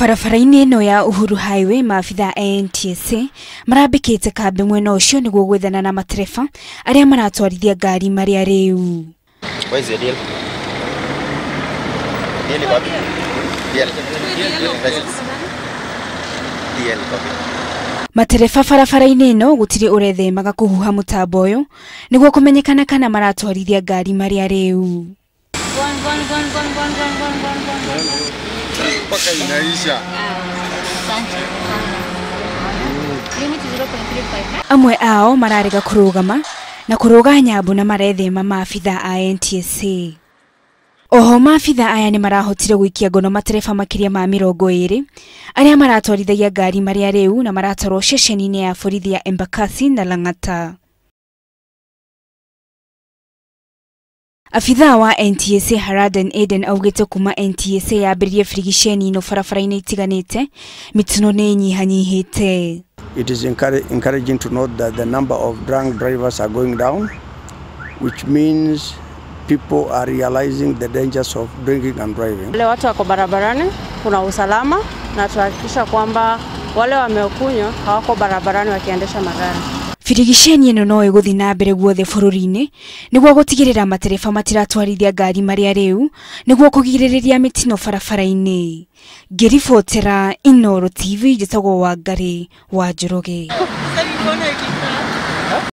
Barabara-inĩ ĩno ya Uhuru Highway, maabitha a NTSA marambĩkĩte kambĩ mwena ũcio nĩguo gwethana na matereba arĩa maratwarithia ngari marĩ arĩu. Where is your deal? Deal iko wapi? Deal. License. Deal iko wapi? Matereba barabara-inĩ ĩno gũtirĩ ũrethemaga kũhuha mũtambo ũyũ nĩguo kũmenyekana kana maratwarithia ngari marĩ arĩu. Mpaka inaisha. Amwe ao mararega kũrũgama na kũrũga nyambo na marethema maabitha a NTSA. Oho maabitha aya nĩ marahotire gũikia ngono matereba makĩria ma 20 arĩa maratwarithagia ngari marĩ arĩu na maratwarwo ceceni-inĩ ya borithi ya Embakasi na Lang'ata. Abithaa wa NTSA Haraden Eden augĩte kuma NTSA yambĩrĩrie birigiceni ĩno barabara-inĩ itiganĩte mĩtino nĩ ĩnyihanyihĩte. It is encouraging to note that the number of drunk drivers are going down, which means people are realizing the dangers of drinking and driving. Wale watu wako barabarani kuna usalama na tuhakikisha kwamba wale wamekunywa hawako barabarani wakiendesha magari. Birigiceni ĩno no ĩgũthiĩ na mbere guothe bũrũri-inĩ nĩguo gũtigĩrĩra matereba matiratwarithia ngari marĩ arĩu nĩguo kũgirĩrĩria mĩtino barabara-inĩ. Ngĩribotera Inooro TV, njĩtagwo Wangari wa Njoroge.